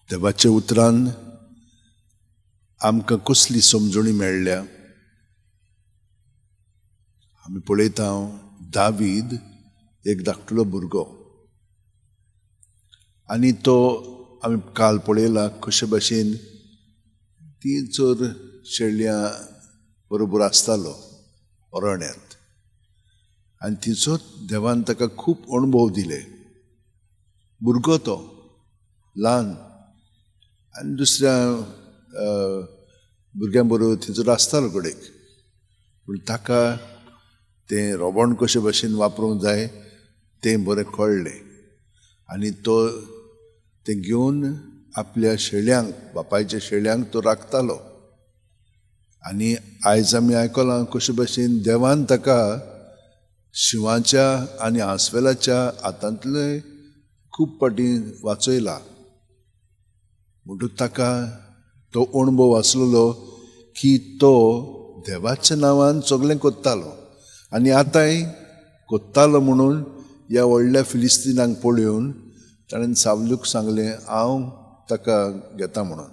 देवाच्या उतरान आमकां कसली समजणी मेळ्ळ्या? आमी पळयता, दावीद एक धाकटुलो भुरगो आनी तो आमी काल पळयला कशे भाशेन ती चड शेळयां बरोबर आसतालो अरण्यांत आनी तिचो देवान ताका खूब अणभव दिले. भुरगो तो ल्हान आनी दुसऱ्या भुरग्यां बरोबर थंयसर आसतालो कडेक, पूण ताका तें रोबण कशे भाशेन वापरूंक जाय तें बरें कळ्ळें आनी तो तें घेवन आपल्या शेळ्यांक, बापायच्या शेळ्यांक तो राखतालो. आनी आयज आमी आयकलां कशे भाशेन देवान ताका शिंवाच्या आनी आस्वेलाच्या हातांतले खूब फावटी वाचयला. म्हणटकूच ताका तो अणभव आसलेलो की तो देवाच्या नांवान सगळें कोत्तालो आनी आतांय कोत्तालो. म्हणून ह्या व्हडल्या फिलिस्तीनाक पळोवन ताणें सावलूक सांगलें, हांव ताका घेता म्हणून.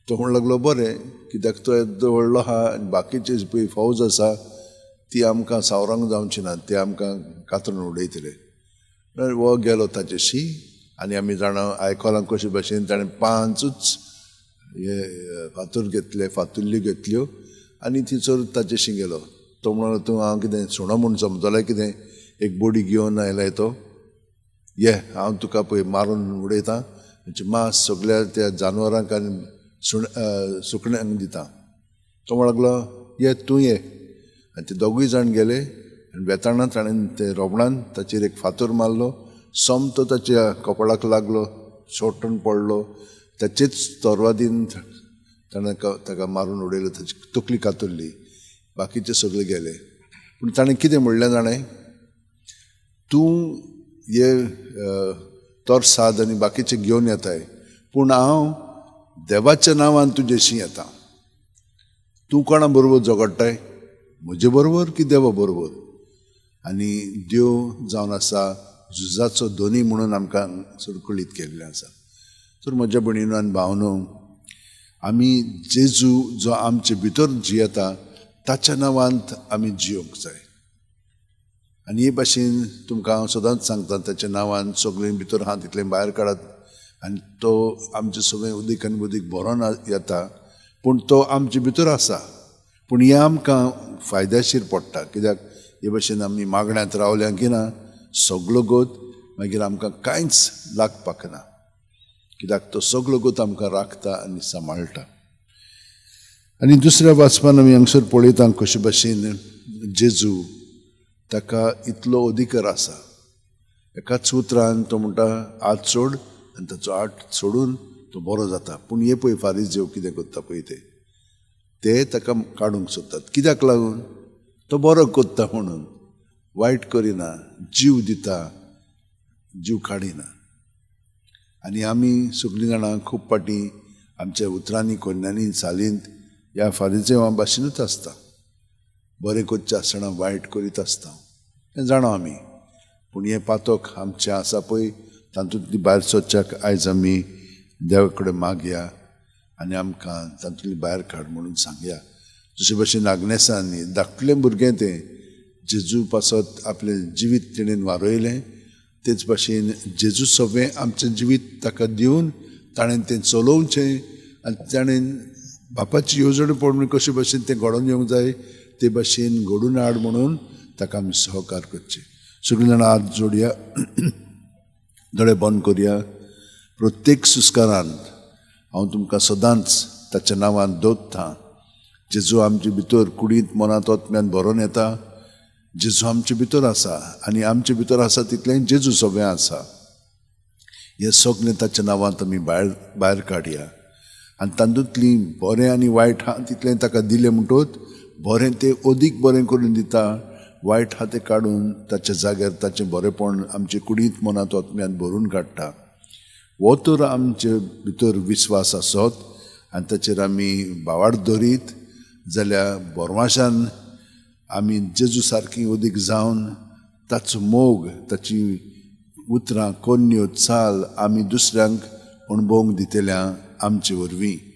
तो म्हणूंक लागलो, बरें, कित्याक तो येदो व्हडलो आहा आनी बाकीचे पळय फौज आसा ती आमकां सावरांक जावची ना, ते आमकां कातरून उडयतले. हो गेलो ताचेशी आनी आमी जाणा आयकलां कशे भाशेन ताणें पांचूच हे फातर घेतले, फातुल्ल्यो घेतल्यो आनी थंयसर ताचेशी गेलो. तो म्हणलो, तूं हांव कितें सुणो म्हूण समजलें कितें, एक बडी घेवन आयलाय तो, ये हांव तुका पळय मारून उडयता, मांस सगळ्या त्या जानवरांक आनी सुकण्यांक दिता. तो म्हणूंक लागलो, ये तूं ये. आनी ते दोगूय जाण गेले आनी वेताना ताणें ते रोबणान ताचेर एक फातर मारलो, सोमतो ताच्या कपळाक लागलो, सोटून पडलो, ताचेच तरवादीन ताणें ताका मारून उडयलो, ताची तकली कातरली, बाकीचे सगळे गेले. पूण ताणें कितें म्हणलें जाणें, तूं हे तरसाद आनी बाकीचे घेवन येताय, पूण हांव देवाच्या नांवान तुजेशी येता. तूं कोणा बरोबर झगडटाय, म्हजे बरोबर की देवा बरोबर? आनी देव जावन आसा झुजाचो धनी म्हणून आमकां सुरकुळीत केल्लें आसा. तर म्हज्या भयणीनो आनी भावनो, आमी जेजू जो आमचे भितर जियेता ताच्या नांवांत आमी जियोंक जाय. आनी हे भाशेन तुमकां हांव सदांच सांगता, ताच्या नांवान सगळें भितर आहा तितलें भायर काडात आनी तो आमचें सगळें उदीक आनी उदीक भरोन येता, पूण तो आमचे भितर आसा. पूण हें आमकां फायद्याशीर पडटा, कित्याक हे भाशेन आमी मागण्यांत रावल्या की ना सगलो गोत मागीर आमकां कांयच लागपाक ना, कित्याक तो सगलो गोत आमकां राखता आनी सांबाळटा. आनी दुसऱ्या वाचपान आमी हांगसर पळयता कशे भाशेन जेजू ताका इतलो अधिकार आसा. एकाच उतरान तो म्हणटा हात सोड आनी ताचो हात सोडून तो बरो जाता. पूण हे पळय फारीजेव कितें करता पळय, ते ताका काडूंक सोदतात. कित्याक लागून? तो बरो करता म्हणून, वायट करिना, जीव दिता, जीव काडिना. आनी आमी सगळीं जाणां खूब फावटी आमच्या उतरांनी, कोन्यांनी, चालींत ह्या फारीजेवां भाशेनूच आसता. बरें करचें आसतना वायट करीत आसता, तें जाणा आमी. पूण हें पातक आमचें आसा पळय तातूंतली भायर सरच्याक आयज आमी देवा कडेन मागया आनी आमकां तातूंतली भायर काड म्हणून सांगया. जशे भशेन आग्नेसान धाकटुलें भुरगें तें जेजू पासत आपलें जिवीत तेणेन वारयलें, तेच भाशेन जेजू सगळें आमचें जिवीत ताका दिवन ताणें तें चलोवचें आनी ताणें बापाची येवजण पळोवन कशे भाशेन तें घडोवन येवंक जाय ते भाशेन घडून हाड म्हणून ताका आमी सहकार करचें. सगळीं जाणां हात जोडया, दोळे बंद करया. प्रत्येक सुस्कारांत हांव तुमकां सदांच ताच्या नांवान दवरतां. जेजू आमचे भितर कुडींत, मनांत, आत्म्यान भरोन येता. जेजू आमचे भितर आसा आनी आमचे भितर आसा तितलें जेजू सगळें आसा. हें सगळें ताच्या नांवांत आमी भायर काडया आनी तातूंतलीं बरें आनी वायट आहा तितलें ताका दिलें म्हणटकूच बरें तें अदीक बरें करून दिता, वायट आहा तें काडून ताच्या जाग्यार ताचें बरेंपण आमचे कुडींत, मनांत, आत्म्यांत भरून काडटा. हो तर आमचे भितर विस्वास आसत आनी ताचेर आमी भावार्थ दवरीत जाल्यार बोरवाशान आमी जेजू सारकी अदीक जावन ताचो मोग, ताची उतरां, करण्यो, चाल आमी दुसऱ्यांक अणभवंक दितल्या आमचे वरवीं.